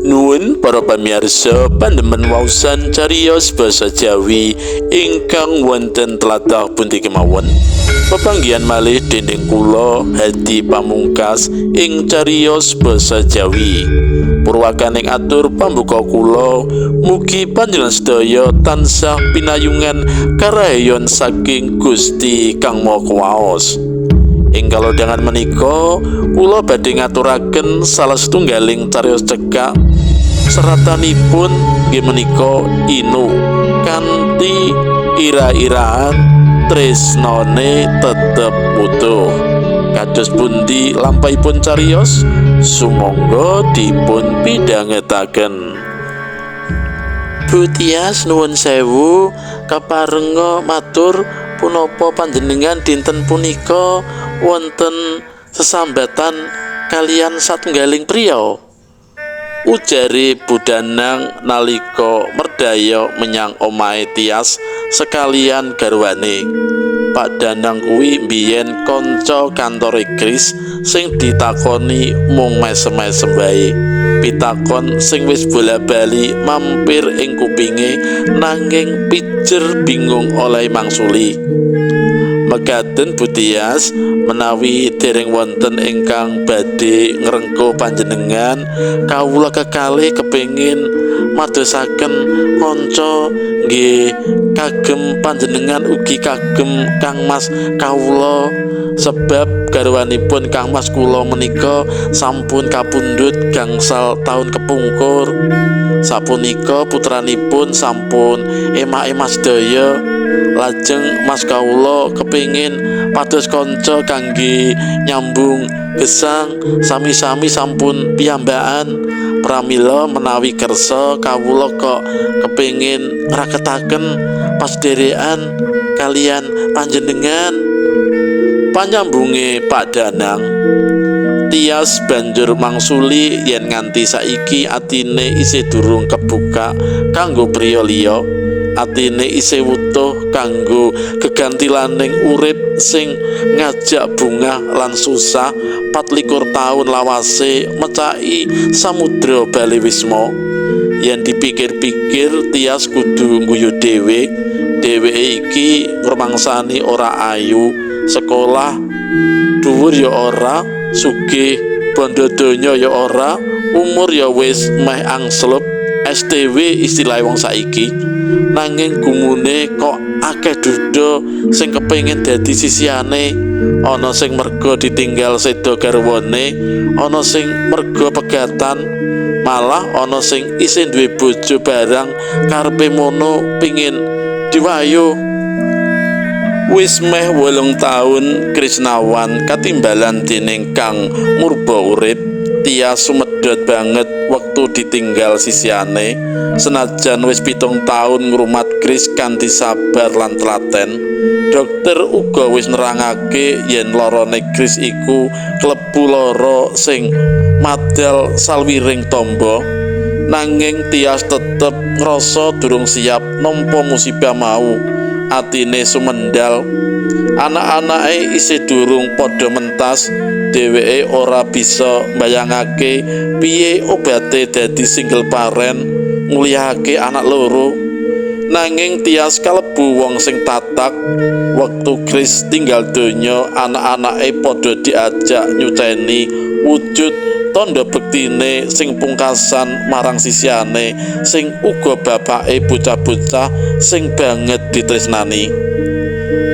Nuwun para pamirsa pandemen waosan cariyos basa Jawi ingkang wonten tlatah pundi kemawon. Pepanggihan malih dening kula Hadi Pamungkas ing cariyos basa Jawi. Purwakaning atur pambuka kula, mugi panjenengan sedaya tansah pinayungan karahayon saking Gusti Kang Maha Kuwaos. Ing kalodhangan menika kula badhe ngaturaken salah setunggaling cariyos cekak, seratanipun nggih menika Inu kanthi ira-iraan tresnane tetep wutuh. Kados pundi lampahipun cariyos? Sumangga dipun pidhangetaken. Bu Tias, nuwun sewu, keparenga matur, punapa panjenengan dinten punika wonten sesambatan kaliyan satunggaling priya? Ujare Bu Danang nalika merdayoh menyang omahe Tias sekalian garwane. Pak Danang kuwi mbiyen kanca kantore Kris sing ditakoni mung mesem-mesem wae. Pitakon sing wis bola-bali mampir ing kupinge, nanging pijer bingung oleh mangsuli. Mekaten, Bu Tias, menawi dereng wonten ingkang badhe ngrengkuh panjenengan, kawula kekalih kepingin madosaken kanca nggih kagem panjenengan ugi kagem Kang Mas kawula, sebab garwanipun Kang Mas kula menika sampun kapundhut gangsal taun kepungkur. Sapunika putranipun sampun emah-emah sedaya. Lajeng mas kawula kepingin pados kanca kangge nyambung gesang, sami-sami sampun piyambakan. Pramila menawi kersa, kawula kok kepingin ngraketaken pasederekan kaliyan panjenengan, panyambunge Pak Danang. Tias banjur mangsuli yen nganti saiki atine isih durung kebuka kanggo priya liya, atine isih wutuh kanggo gegantilaning urip sing ngajak bungah lan susah 24 taun lawase mecaki samudra balewisma. Yen dipikir-pikir, Tias kudu ngguyu dhewe. Dheweke iki ngrumangsani ora ayu, sekolah dhuwur ya ora, sugih bondo donya ya ora, umur ya wis meh angslup, STW istilah wong saiki, nanging gumune kok akeh duda sing kepengin dadi sisihane. Ana sing merga ditinggal seda garwane, ana sing merga pegatan, malah ana sing isih duwe bojo barang karepe mono pingin diwayuh. Wis meh 8 taun Krisnawan katimbalan dening Kang Murba Urip. Tias sumedhot banget wektu ditinggal sisihane, senajan wis 7 taun ngrumat Kris kanthi sabar lan telaten. Dokter uga wis nerangake yen larane Kris iku klebu lara sing madal salwiring tamba, nanging Tias tetep ngrasa durung siap nampa musibah mau. Atine sumendal. Anak-anake isih durung padha mentas. Dheweke ora bisa mbayangake piye obate dadi single parent nguliyahake anak loro. Nanging Tias kalebu wong sing tatak. Wektu Kris tinggal donya, anak-anake padha diajak nyuceni, wujud tandha bektine sing pungkasan marang sisihane sing uga bapake bocah-bocah sing banget ditresnani.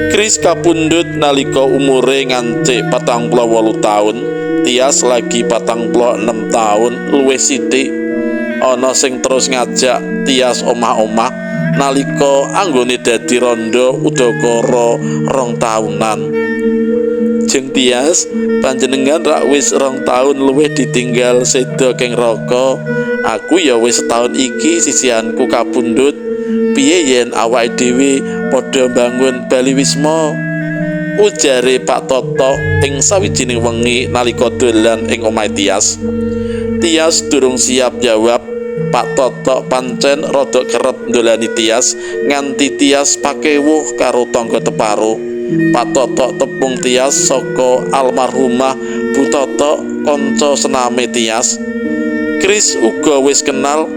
Kris kapundhut nalika umure ngancik 48 taun. Tias lagi 46 taun luwih sithik. Ana sing terus ngajak Tias omah-omah nalika anggone dadi randha udakara 2 taunan. Jeng Tias, panjenengan rak wis 2 taun luwih ditinggal seda keng raka. Aku ya wis setaun iki sisihanku kapundhut. Piye yen awake dhewe padha mbangun balewisma? Ujare Pak Toto ing sawijining wengi nalika dolan ing omahe Tias. Tias durung siap jawab. Pak Toto pancen rada kerep ndolani Tias nganti Tias pakewuh karo tangga teparo. Pak Toto tepung Tias saka almarhumah Bu Toto, kanca sename Tias. Kris uga wis kenal.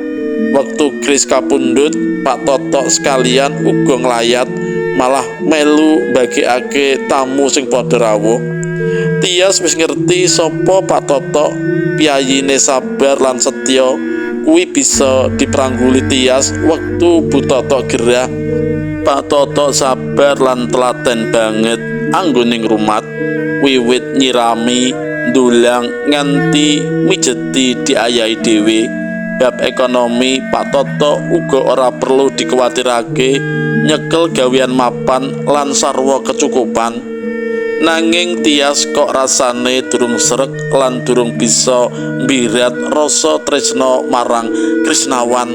Wektu Kris kapundhut, Pak Toto sekalian uga nglayat, malah melu mbagekake tamu sing padha rawuh. Tias wis ngerti sapa Pak Toto, piyayine sabar lan setya kuwi bisa diprangguli Tias wektu Bu Toto gerah. Pak Toto sabar lan telaten banget anggone ngrumat, wiwit nyirami, ndulang nganti mijeti diayahi dhewe. Bab ekonomi Pak Toto uga ora perlu dikuwatirake, nyekel gawean mapan lan sarwa kecukupan. Nanging Tias kok rasane durung sreg lan durung bisa mbirat rasa tresna marang Krisnawan.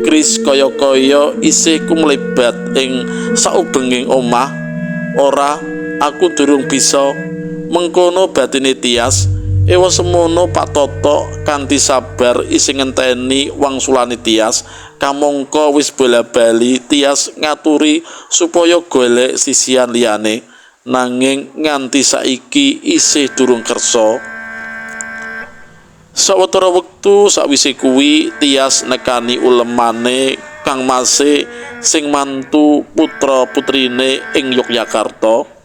Kris kaya-kaya isih kumlebat ing saubenging omah. Ora, aku durung bisa, mengkono batine Tias. Ewa semono Pak Toto kanthi sabar isih ngenteni wangsulane Tias. Kamangka wis bola-bali Tias ngaturi supaya golek sisihan liyane, nanging nganti saiki isih durung kersa. Sawetara wektu sakwise kuwi Tias nekani ulemane Kang Mase sing mantu putra-putrine ing Yogyakarta.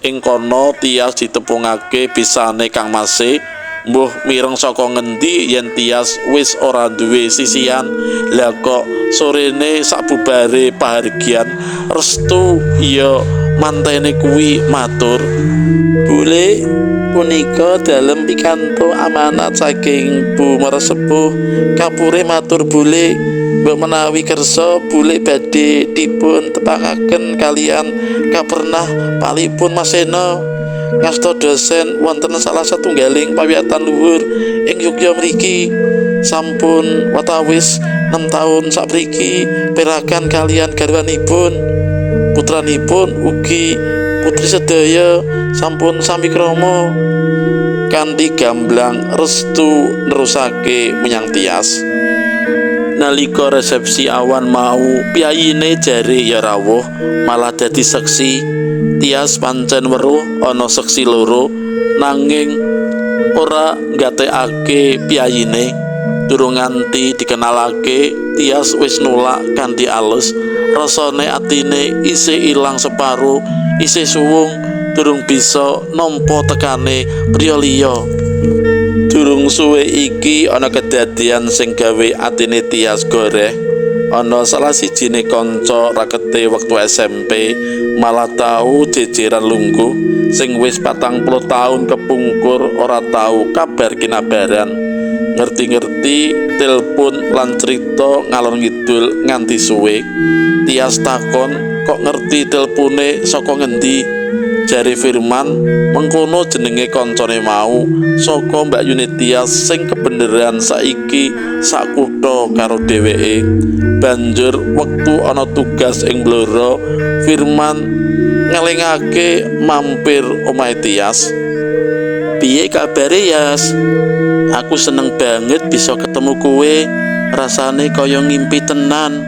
Ing kono Tias ditepungake bisane Kang Mase, mbuh mireng saka ngendi yen Tias wis ora duwe sisihan. Lah kok sorene sakbubare pahargyan restu ya mantene kuwi matur, "Bule, punika dalem pikantuk amanat saking Bu Meresepuh, kapure matur bule, mbok menawi kersa bule badhe dipun tepangaken kalian kapernah palipun Mas Seno, ngasta dosen wonten salah satunggaling pawiyatan luhur ing Yogya mriki. Sampun watawis 6 taun sapriki perakan kalian garwanipun, putranipun ugi putri sedaya sampun sami krama." Kanthi gamblang restu nerusake menyang Tias. Nalika resepsi awan mau piyayine jare ya rawuh, malah dadi seksi. Tias pancen weruh ana seksi loro, nanging ora nggatekake piyayine. Durung nganti dikenalake, Tias wis nolak kanthi alus. Rasane atine isih ilang separo, isih suwung, durung bisa nampa tekane priya liya. Durung suwe iki ana kedadian sing gawe atine Tias goreh. Ana salah sijine kanca rakete wektu SMP malah tau jejeran lungguh sing wis 40 taun kepungkur ora tau kabar kinabaran. Ngerti-ngerti telepon lan crita ngalor ngidul nganti suwe. Tias takon, kok ngerti telepone saka ngendi? Jare Firman, mengkono jenenge kancane mau, saka Mbak Yune Tias sing kebeneran saiki sak kutha karo dheweke. Banjur wektu ana tugas ing Blora, Firman ngelingake mampir omahe Tias. "Piye kabare, Yas? Aku seneng banget bisa ketemu kowe, rasane kaya ngimpi tenan,"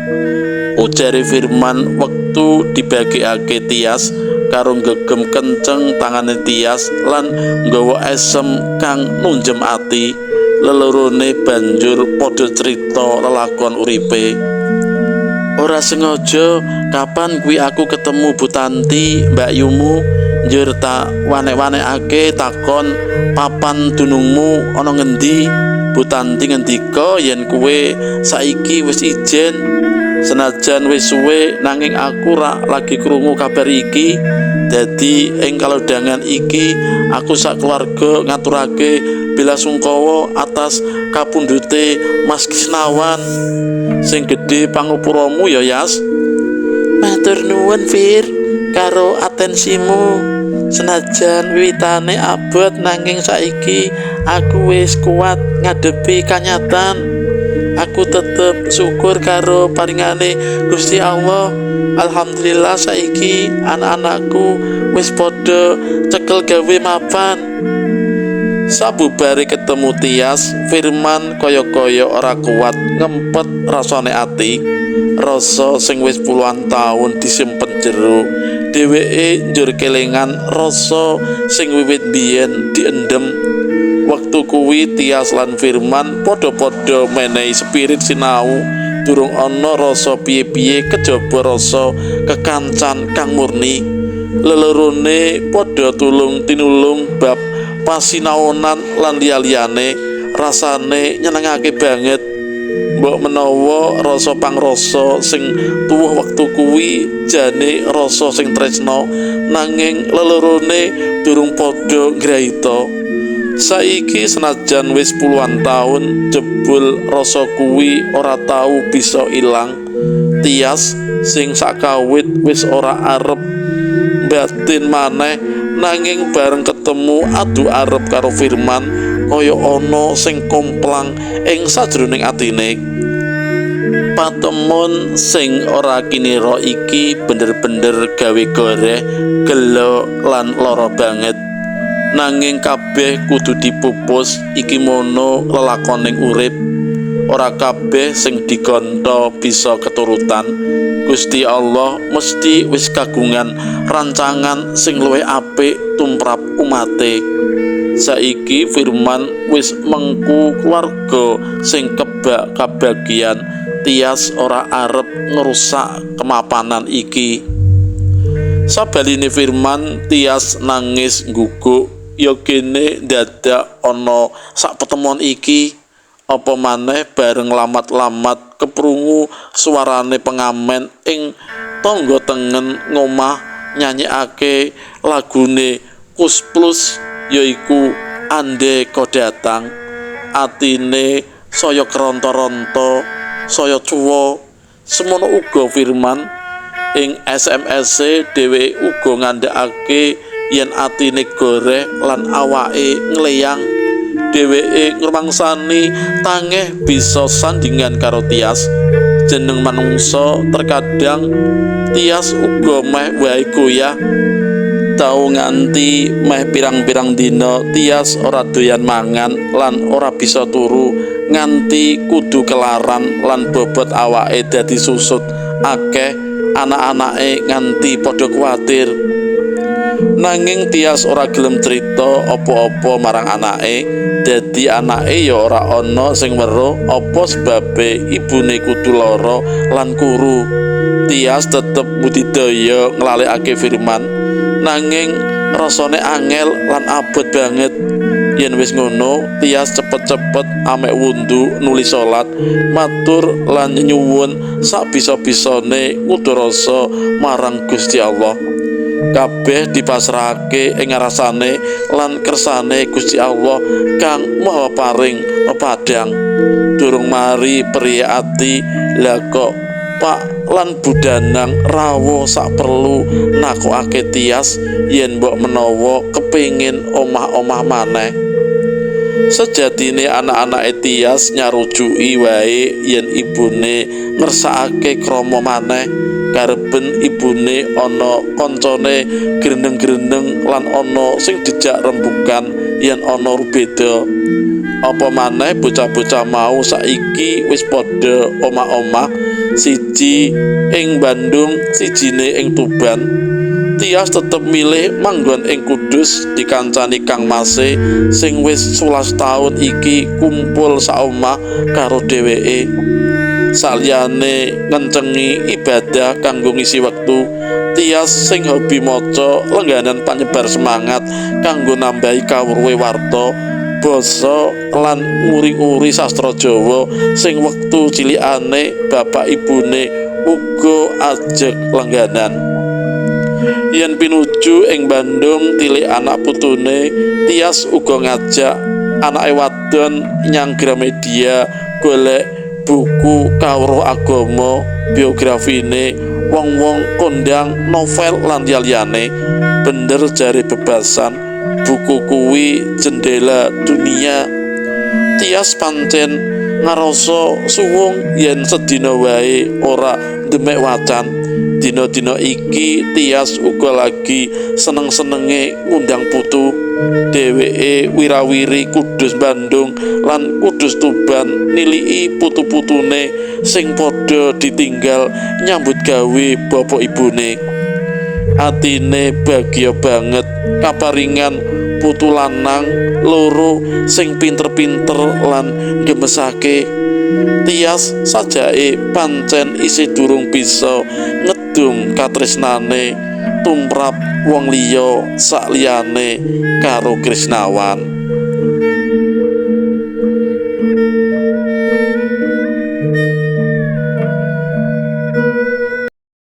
ujare Firman wektu dibagekake Tias karo nggegem kenceng tangane Tias lan nggawa esem kang nunjem ati. Lelorone banjur padha crita lelakon uripe. "Ora sengaja kapan kuwi aku ketemu Bu Tanti, Mbak Yumu, njur tak wanek-wanekake takon papan dunungmu ana ngendi. Bu Tanti ngendika yen kowe saiki wis ijen. Senajan wis suwe nanging aku rak lagi krungu kabar iki. Dadi ing kalodhangan iki aku sak keluarga ngaturake belasungkawa atas kapundhute Mas Krisnawan. Sing gedhe pangupuramu ya, Yas." "Matur nuwun, Fir, karo atensimu. Senajan wiwitane abot nanging saiki aku wis kuat ngadepi kanyatan. Aku tetep syukur karo paringane Gusti Allah. Alhamdulillah saiki anak-anakku wis padha cekel gawe mapan." Sabubare ketemu Tias, Firman kaya-kaya ora kuat ngempet rasane ati. Rasa sing wis puluhan taun disimpen jero. Dheweke njur kelingan rasa sing wiwit biyen diendhem. Wektu kuwi Tias lan Firman padha-padha menehi spirit sinau, durung ana rasa piye-piye kejaba rasa kekancan kang murni. Lelorone padha tulung tinulung bab pasinaonan lan liya-liyane, rasane nyenengake banget. Mbok menawa rasa pangrasa sing tuwuh wektu kuwi jane rasa sing tresna, nanging lelorone durung padha ngrahita. Saiki senajan wis puluhan taun, jebul rasa kuwi ora tau bisa ilang. Tias sing sakawit wis ora arep batin maneh, nanging bareng ketemu adu arep karo Firman kaya ana sing komplang ing sajroning atine. Patemon sing ora kinira iki bener-bener gawe goreh, gelo lan lara banget. Nanging kabeh kudu dipupus, iki mono lelakoning urip. Ora kabeh sing digonto bisa keturutan. Gusti Allah mesti wis kagungan rancangan sing luwih apik tumrap umate. Saiki Firman wis mengku keluarga sing kebak kabagian. Tias ora arep ngrusak kemapanan iki. Sabaline Firman, Tias nangis ngguguk, ya kene dadak ana sak petemon iki. Apa maneh bareng lamat-lamat keprungu suarane pengamen ing tangga tengen ngomah nyanyekake lagune Kus Plus, yaiku Ande Kau Datang. Atine saya keronto-ronto, saya cuwa. Semono uga Firman ing SMS-e dheweke uga ngandhakake yen atine goreh lan awake ngleyang. Dheweke ngrumangsani tangeh bisa sandingan karo Tias. Jeneng manungsa terkadang Tias uga meh wae goyah. Tau nganti meh pirang-pirang dina Tias ora doyan mangan lan ora bisa turu, nganti kudu kelaran lan bobot awake dadi susut akeh. Anak-anake nganti padha kuwatir. Nanging Tias ora gelem crita apa-apa marang anake. Dadi anake ya ora ana sing weruh apa sebabe ibune kudu lara lan kuru. Tias tetep budidaya nglalekake Firman, nanging rasane angel lan abot banget. Yen wis ngono, Tias cepet-cepet amek wundu nuli salat, matur lan nyuwun sak bisa-bisane ngudharasa marang Gusti Allah. Kabeh dipasrahake ing ngarasane lan kersane Gusti Allah kang Maha Paring pepadang. Durung mari priye ati, lah kok Pak lan Budanang rawuh sak perlu nakokake Tias yen mbok menawa kepingin omah-omah maneh. Sejatine anak-anake Tias nyarujuki wae yen ibune ngersakake krama maneh. Kareben ibune ana kancane greneng-greneng lan ana sing dijak rembukan yen ana rubeda. Apa maneh bocah-bocah mau saiki wis padha omah-omah, siji ing Bandung, sijine ing Tuban. Tias tetep milih manggon ing Kudus dikancani Kang Mase sing wis 11 taun iki kumpul saomah karo dheweke. Saliyane ngencengi ibadah kanggo ngisi wektu, Tias sing hobi maca lengganan panyebar semangat kanggo nambahi kawruhe warta, basa lan nguri-uri sastra Jawa sing wektu cilikane bapak ibune uga ajeg lengganan. Yen pinuju ing Bandung tilik anak putune, Tias uga ngajak anake wadon nyang Gramedia golek buku kawruh agama, biografine wong-wong kondang, novel lan liyane. Bener jare bebasan, buku kuwi jendela dunia. Tias pancen ngarasa suwung yen sedina wae ora ndemek wacan. Dina-dina iki Tias uga lagi seneng-senenge ngundang putu. Dheweke wirawiri Kudus Bandung lan Kudus Tuban niliki putu-putune sing padha ditinggal nyambut gawe bapa ibune. Atine bahagia banget kaparingan Putu lanang loro sing pinter-pinter lan gemesake. Tias sajake pancen isih durung bisa ngedum katresnane tumrap wong liya sakliyane karo Krisnawan.